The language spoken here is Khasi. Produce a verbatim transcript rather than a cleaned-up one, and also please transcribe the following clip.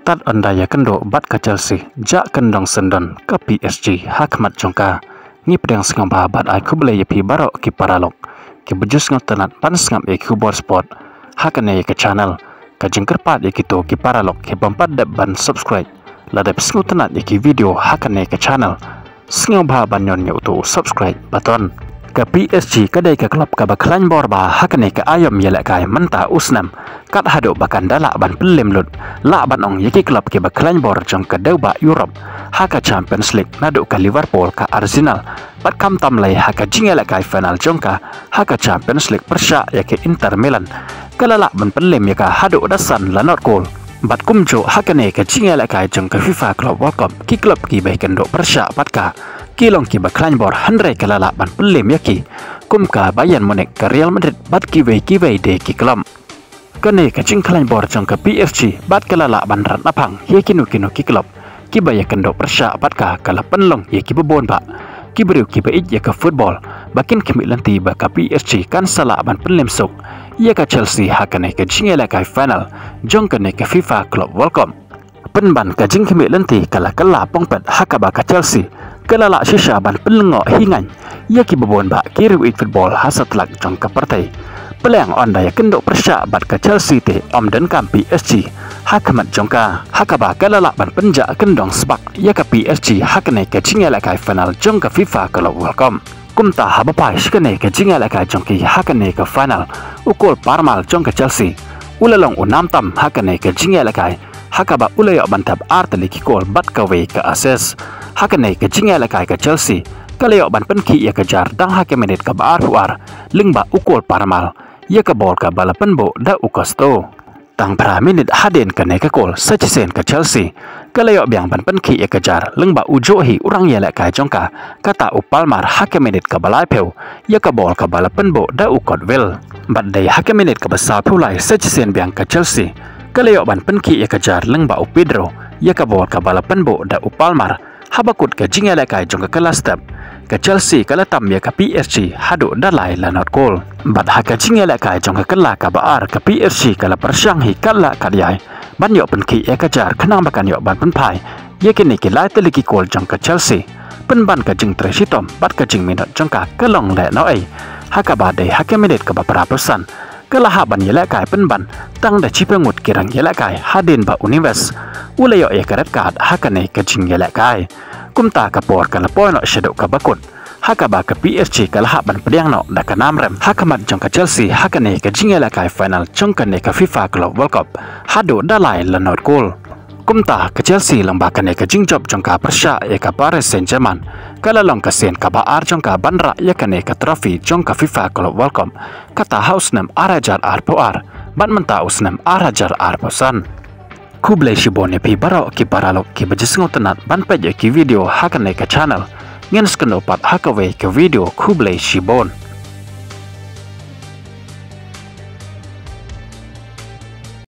Tad ynda ïakynduh bad ka Chelsea, jah kyndong syndon ka P S G ha khmat jong ka. Ngi pdiang sngewbha bad ai khublei ïa phi baroh ki paralok kiba ju sngewtynnat ban sngap ïa ki khubor sport ha kane ka channel. Ka jingkyrpad ïa kito ki paralok ki bym pat dep ban subscribe, lada phi sngewtynnat ïa ki video ha kane ka channel, sngewbha ban ñion ïa uto u subscribe button. Ka P S G ka dei ka club kaba khlaiñ bor bha ha kane ka aïom ïalehkai mynta u snem, kat haduh ba kan da lah ban pynlem lut, lah ban ong ïa ki club kiba khlaiñ bor jong ka dewbah Europe ha ka Champions League, naduh ka Liverpool, ka Arsenal, bad khamtam lei ha ka jingïalehkai final jong ka ha ka Champions League pyrshah ïa ka Inter Milan, ka la lah ban pynlem ïa ka haduh da san la nod kol. Bad kumjuh ha kane ka jingïalehkai jong ka FIFA Club World Cup, ki club kiba ïakynduh pyrshah bad ka ki long kiba khlaiñ bor, hynrei ka la lah ban pynlem ïa ki, kum ka Bayern Munich, ka Real Madrid bad kiwei kiwei de ki club. Kane ka jingkhlaiñ bor jong ka P S G bad ka la lah ban rat naphang ïa kino kino ki club kiba ïakynduh pyrshah bad ka, ka la pynlong ïa kiba bun bah ki briew kiba ïeit ïa ka football ba kin khmih lynti ba ka P S G kan sa lah ban pynlem suk ïa ka Chelsea ha kane ka jingïalehkai final jong kane ka FIFA Club World Cup. Pynban ka jingkhmih lynti ka la kylla pong pet, ha kaba ka Chelsea ka la lah shisha ban pynlyngngoh hi ngaiñ ïa kiba bun bah ki riewieid football ha satlak jong ka pyrthei. Pyrshang ynda ïakynduh pyrshah bad ka Chelsea te, ym donkam P S G ha khmat jong ka, ha kaba ka la lah ban pynjah kyndong sbak ïa ka P S G ha kane ka jingïalehkai final jong ka FIFA Club World Cup. Kumta haba phai sha kane ka jingïalehkai jong ki ha kane ka final, u Cole Palmer jong ka Chelsea u la long u nam tam ha kane ka jingïalehkai, ha kaba u la ïoh ban thep ar tylli ki kol bad kawei ka assist. Ha kane ka jingïalehkai ka Chelsea ka la ïoh ban pynkhih ïa ka jar dang ha ka minit kaba arphew ar lyngba u Cole Palmer ïa ka bol kaba la pynbuh da u Gusto. Tang phra minit hadien kane ka kol, sa shisien ka Chelsea ka la ïoh biang ban pynkhih ïa ka jar lyngba u juh hi u rangïalehkai jong ka, kata u Palmer, ha ka minit kaba laiphew ïa ka bol kaba la pynbuh da u Codwell. Bad dei ha ka minit kaba sawphew lai, sa shisien biang ka Chelsea ka la ïoh ban pynkhih ïa ka jar lyngba u Pedro ïa ka bol kaba la pynbuh da u Palmer. Haba kut ka jingïalehkai jong ka kylla step, ka Chelsea ka la tam ïa ka P S G haduh da lai la nod kol. Bad ha ka jingïalehkai jong ka kylla kaba ar, ka P S G ka la pyrshang hi katba katba ban ïoh pynkhih ïa ka jar khnang ba kan ïoh ban pynphai ïa kine ki lai tylli ki kol jong ka Chelsea. Pynban ka jingtrei shitom bad ka jingminot jong ka ka long lehnohei, ha kaba dei ha ka minit kaba phraphew san ka la hap ban ïalehkai pynban tang da shiphew ngut ki rangïalehkai hadien ba u Neves u la ïoh ïa ka red card ha kane ka jingïalehkai. Kumta ka por ka la poi noh shaduh kaba kut, ha kaba ka P S G ka la hap ban pdiang noh da ka nam rem ha khmat jong ka Chelsea ha kane ka jingïalehkai final jong kane ka FIFA Club World Cup haduh da lai la nod kol. Kumta ka Chelsea lyngba kane ka jingjop jong ka pyrshah ïa ka Paris Saint-Germain, ka la long ka sien kaba ar jong ka ban rah ïa kane ka trophy jong ka FIFA Club World Cup, kata ha u snem ar hajar arphew ar bad mynta u snem ar hajar arphew san. Khublei shibun ïa phi baroh ki paralok kiba ju sngewtynnat ban peit ïa ki video ha kane ka channel. Ngin sa ïakynduh pat ha kawei ka video. Khublei shibun.